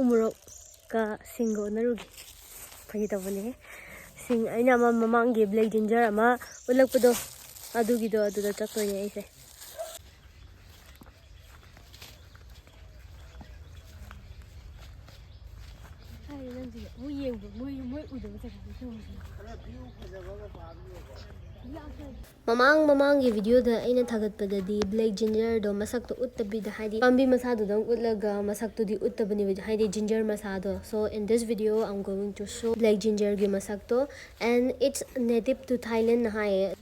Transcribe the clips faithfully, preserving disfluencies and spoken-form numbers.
ꯎꯃꯣꯔꯣꯛꯀ ꯁꯤꯡꯒ ꯑꯣꯟꯅꯔꯨꯒꯦ꯫ ꯐꯥꯒꯤ ꯇꯧꯕꯅꯦ꯫ ꯁꯤꯡ ꯑꯩꯅ ꯑꯃ ꯃꯃꯥꯡꯒꯤ black ginger ꯑꯃ ꯎꯠꯂꯛꯄꯗꯣ, ꯑꯗꯨꯒꯤꯗꯣ ꯑꯗꯨꯗ ꯆꯠꯇꯣꯏꯅꯦ ꯑꯩꯁꯦ꯫ ꯍꯥꯏꯔꯦ ꯅꯪꯁꯤꯅꯦ꯫ ꯃꯣꯏ ꯌꯦꯡꯕ, ꯃꯣꯏ, ꯃꯣꯏ ꯎꯗꯕ ꯖꯒꯥꯗ ꯇꯧꯔꯤꯁꯤꯅꯦ꯫ ꯃꯃꯥꯡ ꯃꯃꯥꯡꯒꯤ videoꯗ ꯑꯩꯅ ꯊꯥꯒꯠꯄꯗꯗꯤ black gingerꯗꯣ ꯃꯁꯛꯇꯣ ꯎꯠꯇꯕꯤꯗ, ꯍꯥꯏꯗꯤ ꯄꯥꯝꯕꯤ ꯃꯁꯥꯗꯨꯗꯪ ꯎꯠꯂꯒ ꯃꯁꯛꯇꯨꯗꯤ ꯎꯠꯇꯕꯅꯦꯕ, ꯍꯥꯏꯗꯤ ginger ꯃꯁꯥꯗꯣ꯫ So in this video I'm going to show black gingerꯒꯤ ꯃꯁꯛꯇꯣ, and it's native to Thailand ꯅ ꯍꯥꯏꯌꯦ꯫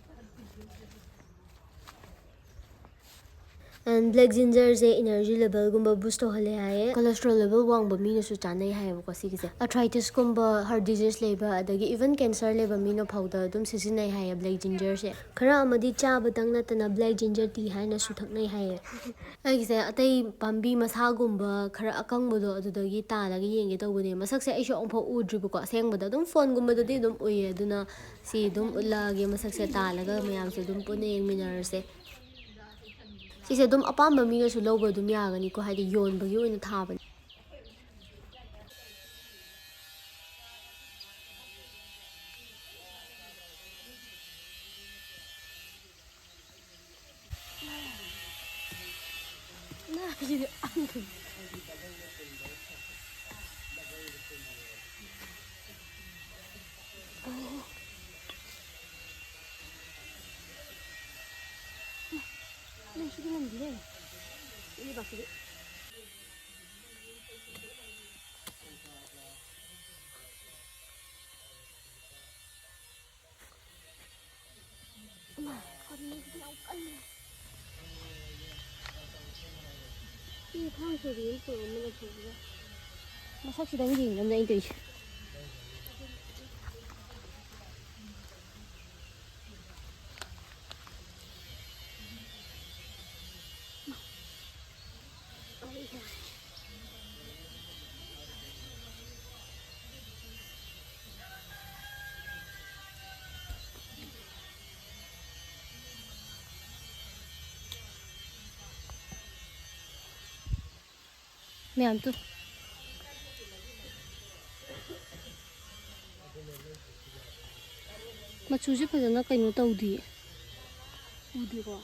And black gingerꯁꯦ energy levelꯒꯨꯝꯕ boost ꯇꯧꯍꯜꯂꯦ ꯍꯥꯏꯌꯦ꯫ Cholesterol level ꯋꯥꯡꯕ ꯃꯤꯅꯁꯨ ꯆꯥꯅꯩ ꯍꯥꯏꯌꯦꯕꯀꯣ ꯁꯤꯒꯤꯁꯦ꯫ Arthritisꯀꯨꯝꯕ, heart disease ꯂꯩꯕ, ꯑꯗꯒꯤ even cancer ꯂꯩꯕ ꯃꯤꯅ ꯐꯥꯎꯗ ꯑꯗꯨꯝ ꯁꯤꯖꯤꯟꯅꯩ ꯍꯥꯏꯌꯦ black gingerꯁꯦ꯫ ꯈꯔ ꯑꯃꯗꯤ ꯆꯥꯕꯗꯪ ꯅꯠꯇꯅ black ginger tea ꯍꯥꯏꯅꯁꯨ ꯊꯛꯅꯩ ꯍꯥꯏꯌꯦ꯫ ꯑꯩꯒꯤꯁꯦ ꯑꯇꯩ ꯄꯥꯝꯕꯤ ꯃꯁꯥꯒꯨꯝꯕ ꯈꯔ ꯑꯀꯪꯕꯗꯣ ꯑꯗꯨꯗꯒꯤ ꯇꯥꯜꯂꯒ ꯌꯦꯡꯒꯦ ꯇꯧꯕꯅꯦ꯫ ꯃꯁꯛꯁꯦ ꯑꯩꯁꯨ ꯑꯃꯨꯛꯐꯥꯎ ꯎꯗ꯭ꯔꯤꯕꯀꯣ ꯑꯁꯦꯡꯕꯗ꯫ ꯑꯗꯨꯝ phoneꯒꯨꯝꯕꯗꯗꯤ ꯑꯗꯨꯝ ꯎꯏꯌꯦ꯫ ꯑꯗꯨꯅ ꯁꯤ ꯑꯗꯨꯝ ꯎꯠꯂꯛꯑꯒꯦ ꯃꯁꯛꯁꯦ ꯇꯥꯜꯂꯒ ꯃꯌꯥꯝꯁꯨ ꯑꯗꯨꯝ ꯄꯨꯟꯅ ꯌꯦꯡꯃꯤꯟꯅꯔꯁꯦ꯫ ꯁꯤꯁꯦ ꯑꯗꯨꯝ ꯑꯄꯥꯝꯕ ꯃꯤꯅꯁꯨ ꯂꯧꯕ ꯑꯗꯨꯝ ꯌꯥꯒꯅꯤꯀꯣ, ꯍꯥꯏꯗꯤ ꯌꯣꯟꯕꯒꯤ ꯑꯣꯏꯅ ꯊꯥꯕꯅꯤ꯫ ꯏꯃꯥ, ꯀꯔꯤꯅꯣ ꯌꯥꯝ ꯀꯜꯂꯦ꯫ ꯁꯤ ꯊꯥꯡ ꯁꯣꯔꯤ ꯑꯃ ꯄꯨꯔꯛꯑꯝꯃꯦ ꯂꯪꯊꯣꯛꯄꯗ꯫ ꯃꯁꯛꯁꯤꯗꯪ ꯌꯦꯡꯅꯕꯅꯦ ꯑꯩꯅ ꯇꯧꯔꯤꯁꯦ꯫ ꯃꯌꯥꯝ ꯇꯨ꯫ ꯃꯆꯨꯁꯦ ꯐꯖꯅ ꯀꯩꯅꯣ ꯇꯧꯗꯤꯌꯦ꯫ ꯎꯗꯦꯀꯣ꯫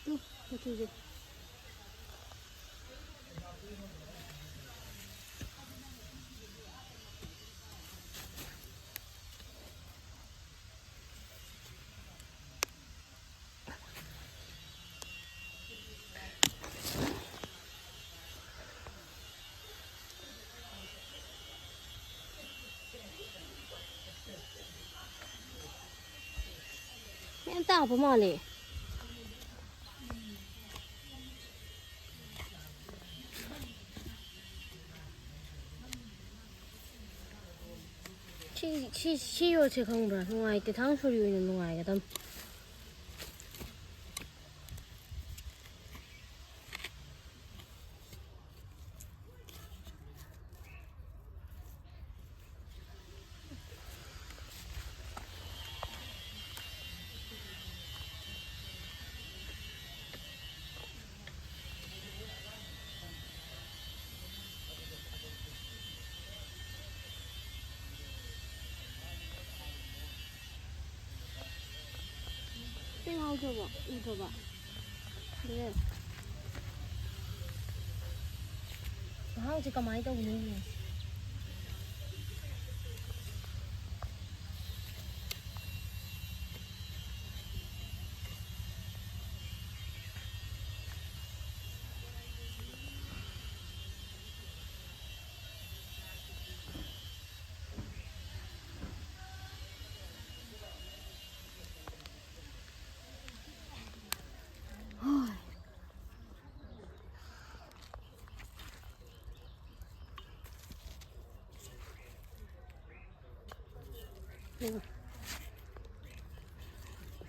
ꯇꯨ, ꯃꯆꯨꯁꯦ꯫ ꯃꯌꯥꯝ ꯇꯥꯕ ꯃꯥꯜꯂꯦ꯫ ꯁꯤ, ꯁꯤ, ꯁꯤ ꯌꯣꯠꯁꯦ ꯈꯪꯕ꯭ꯔꯥ? ꯅꯨꯡꯉꯥꯏꯇꯦ꯫ ꯊꯥꯡ ꯁꯣꯔꯤ ꯑꯣꯏꯅ ꯅꯨꯡꯉꯥꯏꯒꯗꯕ꯫ ꯀꯩ ꯍꯥꯎꯗ꯭ꯔꯕꯣ? ꯎꯗ꯭ꯔꯕ? ꯑꯗꯨꯅꯦ꯫ ꯃꯍꯥꯎꯁꯦ ꯀꯃꯥꯏꯅ ꯇꯧꯕꯅꯣ ꯌꯦꯡꯁꯦ꯫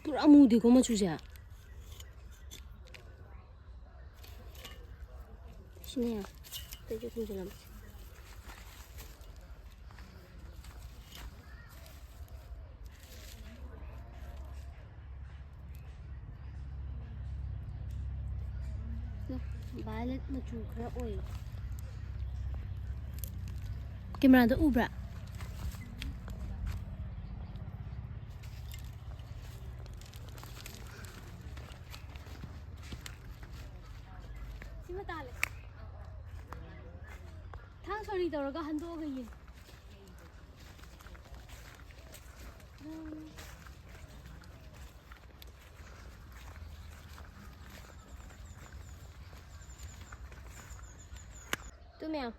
ꯄꯨꯔꯥ ꯃꯨꯗꯦꯀꯣ ꯃꯆꯨꯁꯦ꯫ ꯁꯤꯅꯦ꯫ ꯑꯇꯩꯁꯨ ꯊꯝꯖꯤꯜꯂꯝꯃꯁꯦ꯫ ꯚꯥꯏꯌꯣꯂꯦꯠ ꯃꯆꯨ ꯈꯔ ꯑꯣꯏꯌꯦ꯫ ꯀꯦꯃꯦꯔꯥꯗ ꯎꯕ꯭ꯔꯥ? ꯁꯤꯃ ꯇꯥꯜꯂꯦ꯫ ꯊꯥꯡ ꯁꯣꯔꯤ ꯇꯧꯔꯒ ꯍꯟꯗꯣꯛꯑꯒ ꯌꯦꯡ꯫ ꯇꯨ ꯃꯌꯥꯝ꯫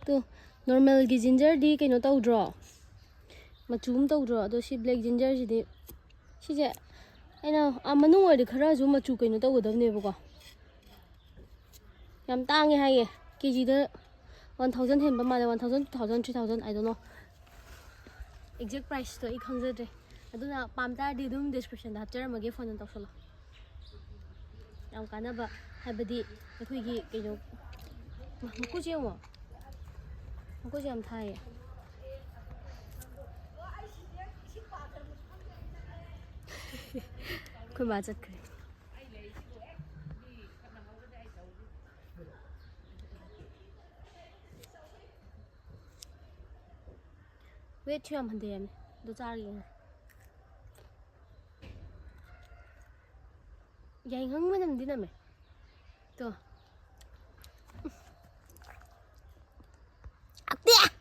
ꯇꯨ, ꯅꯣꯔꯃꯦꯜꯒꯤ ꯖꯤꯟꯖꯔꯗꯤ ꯀꯩꯅꯣ ꯇꯧꯗ꯭ꯔꯣ? ꯃꯆꯨ ꯑꯃ ꯇꯧꯗ꯭ꯔꯣ? ꯑꯗꯣ ꯁꯤ ꯕ꯭ꯂꯦꯛ ꯖꯤꯟꯖꯔꯁꯤꯗꯤ, ꯁꯤꯁꯦ ꯑꯩꯅ, ꯑꯥ, ꯃꯅꯨꯡ ꯑꯣꯏꯔꯗꯤ ꯈꯔꯁꯨ ꯃꯆꯨ ꯀꯩꯅꯣ ꯇꯧꯒꯗꯕꯅꯦꯕꯀꯣ꯫ ꯌꯥꯝ ꯇꯥꯡꯉꯦ ꯍꯥꯏꯌꯦ꯫ ꯀꯦ ꯖꯤꯗ one thousand ꯍꯦꯟꯕ ꯃꯥꯜꯂꯦ, one thousand, two thousand, three thousand, I don't know꯫ Exact priceꯇꯣ ꯑꯩ ꯈꯪꯖꯗ꯭ꯔꯦ꯫ ꯑꯗꯨꯅ ꯄꯥꯝ ꯇꯥꯔꯗꯤ ꯑꯗꯨꯝ descriptionꯗ ꯍꯥꯞꯆꯔꯝꯃꯒꯦ, ꯐꯣꯟ ꯑꯣꯏꯅ ꯇꯧꯁꯜꯂꯣ꯫ ꯌꯥꯝ ꯀꯥꯟꯅꯕ ꯍꯥꯏꯕꯗꯤ ꯑꯩꯈꯣꯏꯒꯤ ꯀꯩꯅꯣ, ꯃ-, ꯃꯀꯨꯁꯦ ꯌꯦꯡꯉꯣ꯫ ꯃꯀꯨꯁꯦ ꯌꯥꯝ ꯊꯥꯏꯌꯦ꯫ ꯑꯩꯈꯣꯏ ꯃꯥ ꯆꯠꯈ꯭ꯔꯦ꯫ Weightꯁꯨ ꯌꯥꯝ ꯍꯟꯊꯩ ꯍꯥꯏꯕꯅꯤ꯫ ꯑꯗꯨ ꯆꯥꯔꯒ ꯌꯦꯡꯉꯣ꯫ ꯌꯥꯏꯉꯪ ꯃꯅꯝꯗꯤ ꯅꯝꯃꯦ꯫ ꯇꯣ꯫ ꯍꯥꯎꯇꯦ!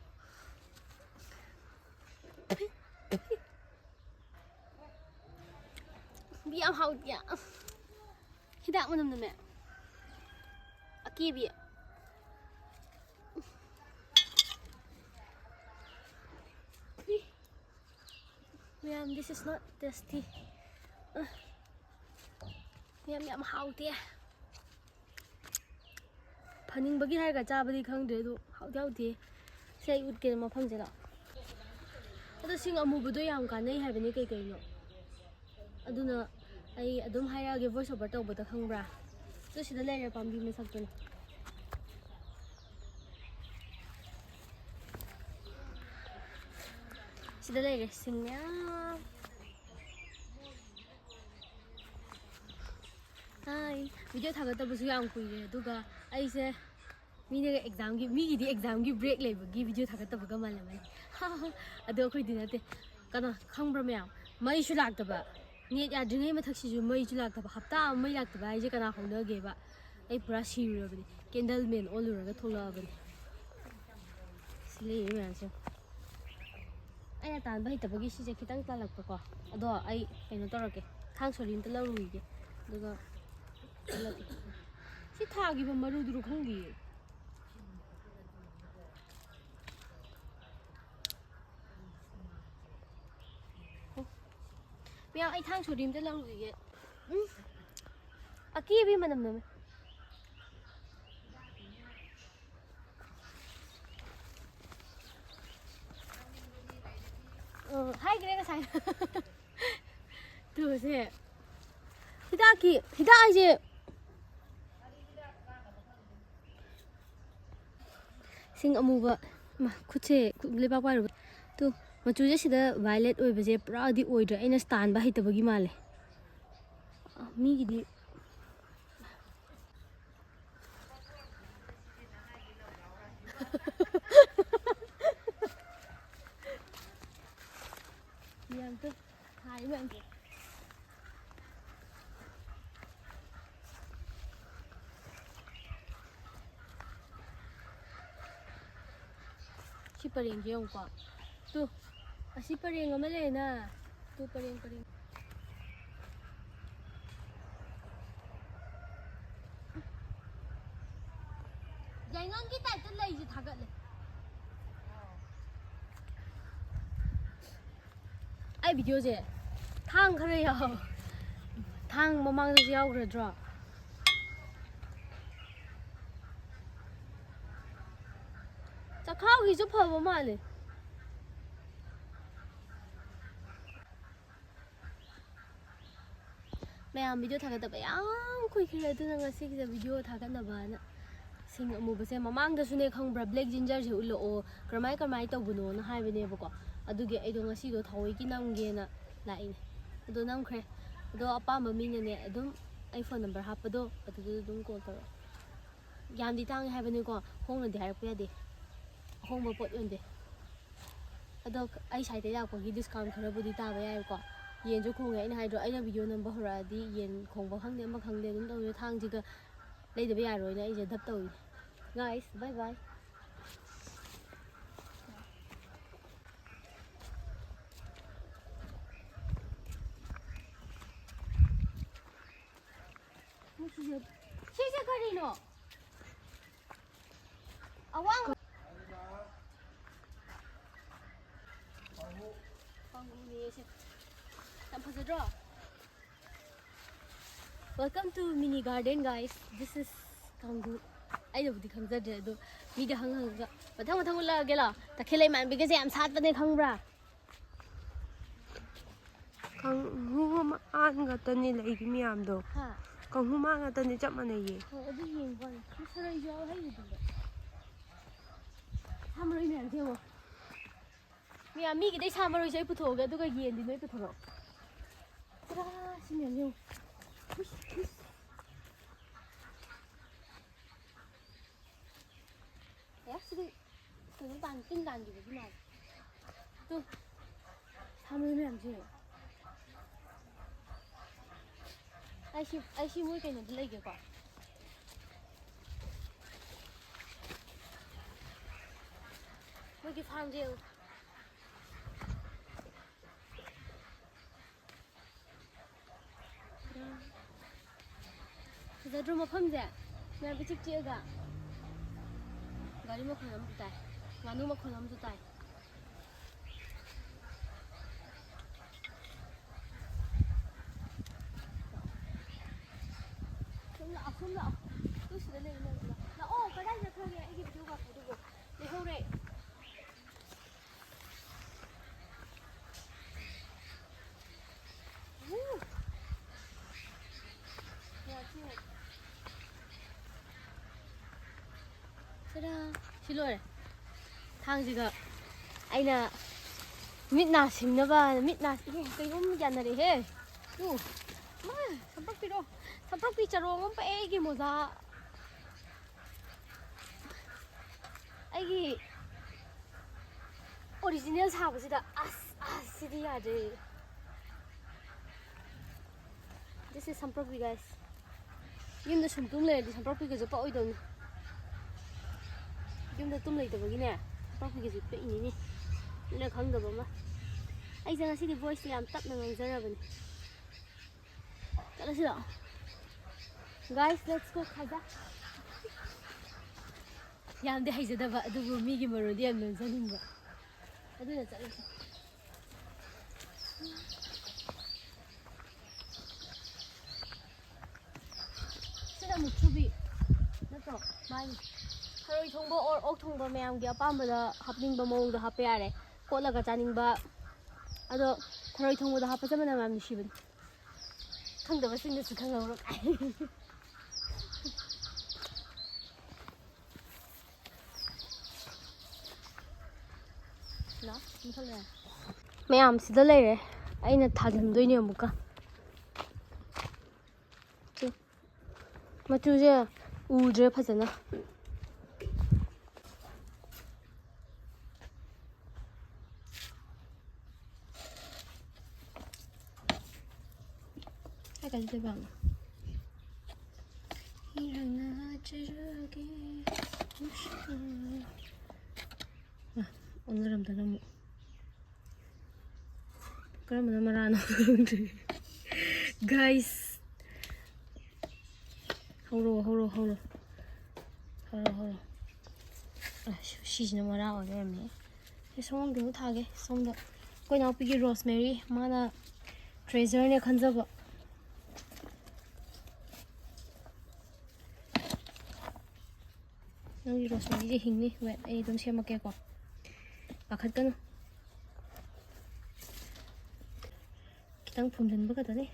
ꯕꯤ ꯌꯥꯝ ꯍꯥꯎꯇꯦ꯫ ꯍꯤꯗꯥꯛ ꯃꯅꯝ ꯅꯝꯃꯦ꯫ ꯑꯀꯦꯕꯤ꯫ ꯃꯌꯥꯝ, this is not tasty. ꯃꯌꯥꯝ, ꯌꯥꯝ ꯍꯥꯎꯇꯦ꯫ ꯐꯅꯤꯡꯕꯒꯤ ꯍꯥꯏꯔꯒ ꯆꯥꯕꯗꯤ ꯈꯪꯗ꯭ꯔꯦ, ꯑꯗꯨ ꯍꯥꯎꯗꯤ ꯍꯥꯎꯇꯦ꯫ ꯁꯤ ꯑꯩ ꯎꯠꯀꯦ, ꯃꯐꯝꯁꯦ ꯂꯥꯛꯑꯣ꯫ ꯑꯗꯣ ꯁꯤꯡ ꯑꯃꯨꯕꯗꯣ ꯌꯥꯝ ꯀꯥꯟꯅꯩ ꯍꯥꯏꯕꯅꯤ ꯀꯩ ꯀꯩꯅꯣ꯫ ꯑꯗꯨꯅ ꯑꯩ ꯑꯗꯨꯝ ꯍꯥꯏꯔꯛꯑꯒꯦ, voice over ꯇꯧꯕꯗ ꯈꯪꯕ꯭ꯔꯥ? ꯑꯗꯨ ꯁꯤꯗ ꯂꯩꯔꯦ ꯄꯥꯝꯕꯤ ꯃꯁꯛꯇꯨꯅ꯫ ꯁꯤꯗ ꯂꯩꯔꯦ ꯁꯤꯡ ꯃꯌꯥꯝ꯫ ꯍꯥꯏ, video ꯊꯥꯒꯠꯇꯕꯁꯨ ꯌꯥꯝ ꯀꯨꯏꯔꯦ, ꯑꯗꯨꯒ ꯑꯩꯁꯦ ꯃꯤꯅꯒ ꯑꯦꯛꯖꯥꯝꯒꯤ, ꯃꯤꯒꯤꯗꯤ ꯑꯦꯛꯖꯥꯝꯒꯤ ꯕ꯭ꯔꯦꯛ ꯂꯩꯕꯒꯤ ꯚꯤꯗꯤꯑꯣ ꯊꯥꯒꯠꯇꯕꯒ ꯃꯥꯜꯂꯝꯃꯅꯤ꯫ ꯑꯗꯣ ꯑꯩꯈꯣꯏꯗꯤ ꯅꯠꯇꯦ꯫ ꯀꯅꯥ ꯈꯪꯕ꯭ꯔꯥ ꯃꯌꯥꯝ? ꯃꯩꯁꯨ ꯂꯥꯛꯇꯕ, ꯅꯦꯠ ꯌꯥꯗ꯭ꯔꯤꯉꯩ ꯃꯊꯛꯁꯤꯁꯨ ꯃꯩꯁꯨ ꯂꯥꯛꯇꯕ, ꯍꯞꯇꯥ ꯑꯃ ꯃꯩ ꯂꯥꯛꯇꯕ ꯍꯥꯏꯁꯦ ꯀꯅꯥ ꯍꯧꯅꯒꯦꯕ? ꯑꯩ ꯄꯨꯔꯥ ꯁꯤꯔꯨꯔꯕꯅꯤ, ꯀꯦꯟꯗꯜ ꯃꯦꯟ ꯑꯣꯜꯂꯨꯔꯒ ꯊꯣꯛꯂꯛꯑꯕꯅꯤ꯫ ꯁꯤ ꯂꯩꯔꯤ ꯃꯌꯥꯝꯁꯦ꯫ ꯑꯩꯅ ꯇꯥꯟꯕ ꯍꯩꯇꯕꯒꯤ ꯁꯤꯁꯦ ꯈꯤꯇꯪ ꯇꯥꯜꯂꯛꯄꯀꯣ꯫ ꯑꯗꯣ ꯑꯩ ꯀꯩꯅꯣ ꯇꯧꯔꯛꯀꯦ, ꯊꯥꯡ ꯁꯣꯔꯤ ꯑꯝꯇ ꯂꯧꯔꯨꯈꯤꯒꯦ, ꯑꯗꯨꯒ ꯆꯠꯂꯒꯦ꯫ ꯁꯤ ꯊꯥꯈꯤꯕ ꯃꯔꯨꯗꯨꯔꯣ ꯈꯪꯗꯤꯌꯦ꯫ ꯃꯌꯥꯝ, ꯑꯩ ꯊꯥꯡ ꯁꯣꯔꯤ ꯑꯝꯇ ꯂꯧꯔꯨꯈꯤꯒꯦ꯫ ꯎꯝ, ꯑꯀꯦꯕꯤ ꯃꯅꯝ ꯅꯝꯃꯦ꯫ ꯑ, ꯍꯥꯏꯈ꯭ꯔꯦ ꯉꯁꯥꯏ꯫ ꯇꯨꯁꯦ ꯍꯤꯗꯥꯛꯀꯤ, ꯍꯤꯗꯥꯛ ꯍꯥꯏꯁꯦ ꯁꯤꯡ ꯑꯃꯨꯕ, ꯃꯥ, ꯈꯨꯠꯁꯦ, ꯈꯨꯠ, ꯂꯩꯕꯥꯛ ꯄꯥꯏꯔꯨꯕ꯫ ꯇꯨ, ꯃꯆꯨꯁꯦ ꯁꯤꯗ ꯚꯥꯏꯂꯦꯠ ꯑꯣꯏꯕꯁꯦ ꯄꯨꯔꯥꯗꯤ ꯑꯣꯏꯗ꯭ꯔꯦ, ꯑꯩꯅ ꯁ꯭ꯇꯥꯟꯕ ꯍꯩꯇꯕꯒꯤ ꯃꯥꯜꯂꯦ꯫ ꯑ, ꯃꯤꯒꯤꯗꯤ ꯃꯌꯥꯝꯗꯣ ꯊꯥꯏ ꯃꯌꯥꯝꯗꯣ꯫ ꯁꯤ ꯄꯔꯦꯡꯁꯦ ꯌꯦꯡꯉꯨꯀꯣ꯫ ꯇꯨ, ꯑꯁꯤ ꯄꯔꯦꯡ ꯑꯃ ꯂꯩꯅ꯫ ꯇꯨ ꯄꯔꯦꯡ, ꯄꯔꯦꯡ꯫ ꯌꯥꯏꯉꯪꯒꯤ ꯇꯥꯏꯞꯇ ꯂꯩꯁꯦ ꯊꯥꯒꯠꯂꯦ꯫ ꯑꯩ ꯚꯤꯗꯤꯑꯣꯁꯦ ꯊꯥꯡ ꯈꯔ ꯌꯥꯎ-, ꯊꯥꯡ ꯃꯃꯥꯡꯗꯁꯨ ꯌꯥꯎꯈ꯭ꯔꯗ꯭ꯔꯣ? ꯆꯈꯥꯎꯒꯤꯁꯨ ꯐꯕ ꯃꯥꯜꯂꯦ꯫ ꯃꯌꯥꯝ ꯚꯤꯗꯤꯑꯣ ꯊꯥꯒꯠꯇꯕ ꯌꯥꯝ ꯀꯨꯏꯈ꯭ꯔꯦ, ꯑꯗꯨꯅ ꯉꯁꯤꯒꯤꯗ ꯚꯤꯗꯤꯑꯣ ꯊꯥꯒꯠꯅꯕꯅ ꯁꯤꯡ ꯑꯃꯨꯕꯁꯦ ꯃꯃꯥꯡꯗꯁꯨꯅꯦ ꯈꯪꯕ꯭ꯔꯥ, ꯕ꯭ꯂꯦꯛ ꯖꯤꯟꯖꯔꯁꯦ ꯎꯠꯂꯛꯑꯣ, ꯀꯔꯝꯍꯥꯏ ꯀꯔꯝꯍꯥꯏ ꯇꯧꯕꯅꯣꯅ ꯍꯥꯏꯕꯅꯦꯕꯀꯣ꯫ ꯑꯗꯨꯒꯤ ꯑꯩꯗꯣ ꯉꯁꯤꯗꯣ ꯊꯑꯣꯏꯀꯤ ꯅꯝꯒꯦꯅ ꯂꯥꯛꯏꯅꯦ꯫ ꯑꯗꯣ ꯅꯝꯈ꯭ꯔꯦ꯫ ꯑꯗꯣ ꯑꯄꯥꯝꯕ ꯃꯤꯅꯅꯦ ꯑꯗꯨꯝ ꯑꯩ ꯐꯣꯟ ꯅꯝꯕꯔ ꯍꯥꯞꯄꯗꯣ ꯑꯗꯨꯗ ꯑꯗꯨꯝ ꯀꯣꯜ ꯇꯧꯔꯛꯑꯣ꯫ ꯌꯥꯝꯗꯤ ꯇꯥꯡꯉꯦ ꯍꯥꯏꯕꯅꯤꯀꯣ, ꯍꯣꯡꯅꯗꯤ ꯍꯥꯏꯔꯛꯄ ꯌꯥꯗꯦ, ꯑꯍꯣꯡꯕ ꯄꯣꯠ ꯌꯣꯟꯗꯦ꯫ ꯑꯗꯣ ꯑꯩ ꯁꯥꯏꯠꯇ ꯂꯥꯛꯄꯒꯤ ꯗꯤꯁꯀꯥꯎꯟ ꯈꯔꯕꯨꯗꯤ ꯇꯥꯕ ꯌꯥꯏꯀꯣ꯫ ꯌꯦꯟꯁꯨ ꯈꯣꯡꯉꯦ, ꯑꯩꯅ ꯍꯥꯏꯗ꯭ꯔꯣ, ꯑꯩꯅ ꯚꯤꯗꯤꯑꯣ ꯅꯝꯕ ꯍꯧꯔꯛꯑꯗꯤ ꯌꯦꯟ ꯈꯣꯡꯕ ꯈꯪꯗꯦ, ꯑꯃ ꯈꯪꯗꯦ, ꯑꯗꯨꯝ ꯇꯧꯋꯦ꯫ ꯊꯥꯡꯁꯤꯒ ꯂꯩꯗꯕ ꯌꯥꯔꯣꯏꯅ ꯑꯩꯁꯦ ꯙꯞ ꯇꯧꯏ꯫ Guys, bye bye. ꯁꯤꯁꯦ, ꯁꯤꯁꯦ ꯀꯔꯤꯅꯣ? ꯑꯋꯥꯡꯕ ꯀꯥꯡꯕꯨꯅꯦ ꯁꯦ꯫ ꯌꯥꯝ ꯐꯖꯗ꯭ꯔꯣ? Welcome to mini garden, guys. This is ꯀꯥꯡꯕꯨ꯫ ꯑꯩꯅꯕꯨꯗꯤ ꯈꯪꯖꯗ꯭ꯔꯦ, ꯑꯗꯣ ꯃꯤꯗ ꯍꯪ ꯍꯪꯉꯒ ꯃꯊꯪ ꯃꯊꯪ ꯎꯠꯂꯛꯑꯒꯦ ꯂꯥꯛꯑꯣ꯫ ꯇꯈꯦꯜ ꯂꯩꯃꯥꯟꯕꯤꯒꯁꯦ ꯌꯥꯝ ꯁꯥꯠꯄꯅꯦ, ꯈꯪꯕ꯭ꯔꯥ? ꯀꯥꯡꯍꯨ ꯑꯃ ꯑꯥꯟ ꯉꯥꯛꯇꯅꯤ ꯂꯩꯔꯤ ꯃꯌꯥꯝꯗꯣ꯫ ꯍꯥ? ꯀꯥꯡꯍꯨ ꯃꯥ ꯉꯥꯛꯇꯅꯤ, ꯆꯞ ꯃꯥꯟꯅꯩꯌꯦ꯫ ꯍꯣꯏ, ꯑꯗꯨ ꯌꯦꯡꯕ ꯋꯥꯅꯤ꯫ ꯃꯁꯥꯂꯣꯏꯁꯨ ꯌꯥꯎꯋꯦ ꯍꯥꯏꯔꯤꯗꯨꯗ꯫ ꯁꯥ ꯃꯔꯣꯏ ꯃꯌꯥꯝꯁꯦ ꯌꯦꯡꯉꯣ꯫ ꯃꯌꯥꯝ ꯃꯤꯒꯤꯗꯩ ꯁꯥ ꯃꯔꯣꯏꯁꯦ ꯑꯩ ꯄꯨꯊꯣꯛꯑꯒꯦ, ꯑꯗꯨꯒ ꯌꯦꯟꯗꯤ ꯅꯣꯏ ꯄꯨꯊꯣꯔꯛꯑꯣ꯫ ꯇꯔꯥ! ꯁꯤ ꯃꯌꯥꯝ ꯌꯦꯡꯉꯣ꯫ ꯍꯨꯏꯁ, ꯍꯨꯏꯁ꯫ ꯑꯦ, ꯁꯤꯗꯤ ꯀꯩꯅꯣ ꯇꯥꯟ-, ꯇꯤꯟ ꯇꯥꯟꯈꯤꯕꯒꯤ ꯃꯥꯜꯂꯦ꯫ ꯇꯨ, ꯁꯥ ꯃꯔꯣꯏ ꯃꯌꯥꯝꯁꯦ꯫ ꯑꯩ ꯁꯤ, ꯑꯩ ꯁꯤ ꯃꯣꯏ ꯀꯩꯅꯣꯗ ꯂꯩꯒꯦꯀꯣ꯫ ꯃꯣꯏꯒꯤ ꯐꯥꯔꯝꯁꯦ ꯌꯦꯡꯉꯨ꯫ ꯐꯖꯗ꯭ꯔꯣ ꯃꯐꯝꯁꯦ? ꯃꯌꯥꯝ ꯏꯆꯤꯛ ꯆꯤꯛꯑꯒ꯫ ꯒꯥꯔꯤ ꯃꯈꯣꯟ ꯑꯃꯁꯨ ꯇꯥꯏ꯫ ꯉꯥꯅꯨ ꯃꯈꯣꯟ ꯑꯃꯁꯨ ꯇꯥꯏ꯫ ꯁꯨꯝ ꯂꯥꯛꯑꯣ, ꯁꯨꯝ ꯂꯥꯛꯑꯣ꯫ ꯇꯨ ꯁꯤꯗ ꯂꯩꯌꯨ, ꯂꯩꯌꯨ, ꯂꯥꯛꯑꯣ꯫ ꯂꯥꯛꯑꯣ, ꯀꯗꯥꯏ ꯆꯠꯈ꯭ꯔꯒꯦ ꯑꯩꯒꯤ ꯚꯤꯗꯤꯑꯣ ꯀꯥꯞꯄꯗꯨꯕꯨ? ꯂꯩꯍꯧꯔꯦ꯫ ꯎ! ꯌꯥ, ꯁꯤ ꯇꯔꯥ! ꯁꯤ ꯂꯣꯏꯔꯦ꯫ ꯊꯥꯡꯁꯤꯒ ꯑꯩꯅ ꯃꯤꯠ ꯅꯥ ꯁꯤꯡꯅꯕ, ꯃꯤꯠ ꯅꯥ, ꯏꯍꯦ, ꯀꯩꯅꯣꯝ ꯌꯥꯅꯔꯦꯍꯦ꯫ ꯇꯨ! ꯃꯥ, ꯁꯝꯄꯛꯄꯤꯔꯣ꯫ ꯁꯝꯄꯛꯄꯤ ꯆꯔꯣꯡ ꯑꯃ ꯄꯛꯑꯦ ꯑꯩꯒꯤ ꯃꯣꯖꯥ꯫ ꯑꯩꯒꯤ ꯑꯣꯔꯤꯖꯤꯅꯦꯜ ꯁꯥꯕꯁꯤꯗ ꯑꯁ ꯑꯁ ꯁꯤꯗꯤ ꯌꯥꯗ꯭ꯔꯦ꯫ This is ꯁꯝꯄ꯭ꯔꯛꯄꯤ, guys. ꯌꯨꯝꯗ ꯁꯨꯝ ꯇꯨꯝ ꯂꯩꯔꯗꯤ ꯁꯝꯄ꯭ꯔꯛꯄꯤꯒꯁꯨ ꯄꯛꯑꯣꯏꯗꯕꯅꯤ꯫ ꯌꯨꯝꯗ ꯇꯨꯝ ꯂꯩꯇꯕꯒꯤꯅꯦ, ꯁꯝꯄ꯭ꯔꯛꯄꯤꯒꯁꯨ ꯄꯛꯏꯅꯤꯅꯦ꯫ ꯅꯣꯏꯅ ꯈꯪꯗꯕ ꯑꯃ꯫ ꯑꯩꯁꯦ ꯉꯁꯤꯗꯤ voiceꯁꯦ ꯌꯥꯝ ꯇꯞꯅ ꯉꯥꯡꯖꯔꯕꯅꯤ꯫ ꯆꯠꯂꯁꯤꯔꯣ? Guys, let's go, ꯈꯥꯏꯗ꯫ ꯌꯥꯝꯗꯤ ꯍꯩꯖꯗꯕ, ꯑꯗꯨꯕꯨ ꯃꯤꯒꯤ ꯃꯔꯣꯟꯗꯤ ꯌꯥꯝ ꯂꯣꯟꯖꯅꯤꯡꯕ꯫ ꯑꯗꯨꯅ ꯆꯠꯂꯁꯤ꯫ ꯁꯤꯅ ꯃꯨꯛꯊ꯭ꯔꯨꯕꯤ ꯅꯠꯇ꯭ꯔꯣ? ꯃꯥꯅꯤ꯫ ꯊꯔꯣꯏ ꯊꯣꯡꯕ or ꯑꯣꯛ ꯊꯣꯡꯕ ꯃꯌꯥꯝꯒꯤ ꯑꯄꯥꯝꯕꯗ ꯍꯥꯞꯅꯤꯡꯕ ꯃꯑꯣꯡꯗ ꯍꯥꯞꯄ ꯌꯥꯔꯦ꯫ ꯀꯣꯠꯂꯒ ꯆꯥꯅꯤꯡꯕ꯫ ꯑꯗꯣ ꯊꯔꯣꯏ ꯊꯣꯡꯕꯗ ꯍꯥꯞꯄꯁꯦ ꯃꯅꯝ ꯌꯥꯝ ꯅꯨꯡꯁꯤꯕꯅꯤ꯫ ꯈꯪꯗꯕꯁꯤꯡꯅꯁꯨ ꯈꯪꯍꯧꯔꯣ꯫ ꯂꯥꯛ, ꯃꯨꯊꯠꯂꯦ꯫ ꯃꯌꯥꯝ ꯁꯤꯗ ꯂꯩꯔꯦ꯫ ꯑꯩꯅ ꯊꯥꯖꯤꯟꯗꯣꯏꯅꯦ ꯑꯃꯨꯛꯀ꯫ ꯁꯤ ꯃꯆꯨꯁꯦ ꯎꯗ꯭ꯔꯦ ꯐꯖꯅ꯫ ꯀꯥꯏ ꯀꯥꯏ ꯆꯠꯇꯣꯏꯕ? ꯏꯔꯪꯅ ꯍꯥꯠꯆꯔꯒꯦ, ꯑ, ꯑꯣꯟꯅꯔꯝꯗꯅ ꯑꯃꯨꯛ꯫ ꯀꯔꯝꯕꯅ ꯃꯔꯥꯅꯣ ꯈꯪꯗ꯭ꯔꯦ꯫ Guys, ꯍꯧꯔꯣ, ꯍꯧꯔꯣ, ꯍꯧꯔꯣ꯫ ꯍꯧꯔꯣ, ꯍꯧꯔꯣ꯫ ꯑ, ꯁꯤꯁꯤꯅ ꯃꯔꯥ ꯑꯣꯏ ꯂꯩꯔꯝꯃꯦ꯫ ꯑꯩ ꯁꯣꯝꯒꯤ ꯑꯃꯨꯛ ꯊꯥꯒꯦ꯫ ꯁꯣꯝꯗ ꯑꯩꯈꯣꯏ ꯏꯅꯥꯎꯄꯤꯒꯤ ꯔꯣꯁꯃꯦꯔꯤ, ꯃꯥꯅ ꯇ꯭ꯔꯦꯖꯔꯅꯦ ꯈꯟꯖꯕ꯫ ꯅꯪꯒꯤ ꯔꯣꯁꯃꯦꯔꯤꯁꯦ ꯍꯤꯡꯅꯤ꯫ Wait, ꯑꯩ ꯑꯗꯨꯝ ꯁꯦꯝꯃꯛꯀꯦꯀꯣ꯫ ꯄꯥꯈꯠꯀꯅꯨ꯫ ꯈꯤꯇꯪ ꯐꯨꯝꯖꯤꯟꯕ ꯈꯛꯇꯅꯤ꯫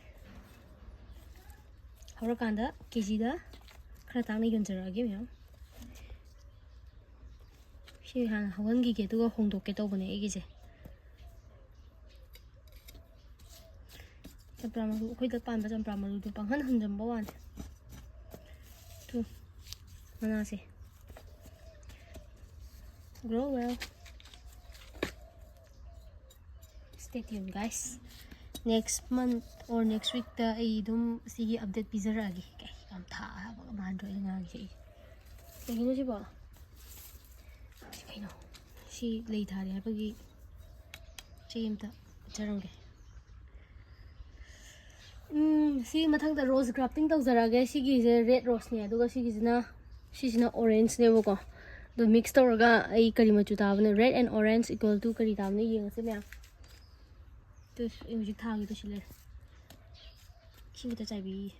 ꯍꯧꯔꯀꯥꯟꯗ ꯀꯦꯖꯤꯗ ꯈꯔ ꯇꯥꯡꯅ ꯌꯣꯟꯖꯔꯛꯑꯒꯦ ꯃꯌꯥꯝ꯫ ꯁꯤ ꯍꯥꯟꯅ ꯍꯧꯍꯟꯈꯤꯒꯦ, ꯑꯗꯨꯒ ꯍꯣꯡꯗꯣꯛꯀꯦ ꯇꯧꯕꯅꯦ ꯑꯩꯒꯤꯁꯦ꯫ ꯆꯝꯄ꯭ꯔꯥ ꯃꯔꯨ, ꯑꯩꯈꯣꯏꯗ ꯄꯥꯟꯕ ꯆꯝꯄ꯭ꯔꯥ ꯃꯔꯨꯗꯣ ꯄꯪꯍꯟ ꯍꯟꯖꯟꯕ ꯋꯥꯅꯤ꯫ ꯇꯨ, ꯃꯅꯥꯁꯦ꯫ Grow well. Stay tuned, guys. Next month or next weekꯇ ꯑꯩ ꯑꯗꯨꯝ ꯁꯤꯒꯤ update ꯄꯤꯖꯔꯛꯑꯒꯦ꯫ ꯀꯩ ꯌꯥꯝ ꯊꯥꯕꯒ ꯃꯥꯟꯗ꯭ꯔꯣ ꯑꯩꯅ ꯉꯥꯡꯉꯤꯁꯦ ꯑꯩ? ꯀꯩꯒꯤꯅꯣ ꯁꯤꯕꯣ? ꯁꯤ ꯀꯩꯅꯣ? ꯁꯤ ꯂꯩ ꯊꯥꯔꯤ ꯍꯥꯏꯕꯒꯤ ꯆꯩ ꯑꯝꯇ ꯎꯠꯆꯔꯝꯒꯦ꯫ ꯎꯝ, ꯁꯤ ꯃꯊꯪꯗ rose grafting ꯇꯧꯖꯔꯛꯑꯒꯦ꯫ ꯁꯤꯒꯤꯁꯦ red roseꯅꯦ, ꯑꯗꯨꯒ ꯁꯤꯒꯤꯁꯤꯅ, ꯁꯤꯁꯤꯅ orangeꯅꯦꯕꯀꯣ꯫ ꯑꯗꯨ mix ꯇꯧꯔꯒ ꯑꯩ ꯀꯔꯤ ꯃꯆꯨ ꯇꯥꯕꯅꯣ, red and orange equal to ꯀꯔꯤ ꯇꯥꯕꯅꯣ ꯌꯦꯡꯉꯁꯦ ꯃꯌꯥꯝ꯫ ꯇꯨ, ꯑꯩ ꯍꯧꯖꯤꯛ ꯊꯥꯒꯦ ꯇꯧꯁꯤ ꯂꯩꯔꯦ꯫ ꯏꯁꯤꯡ ꯈꯤꯇ ꯆꯥꯏꯕꯤꯌꯦ꯫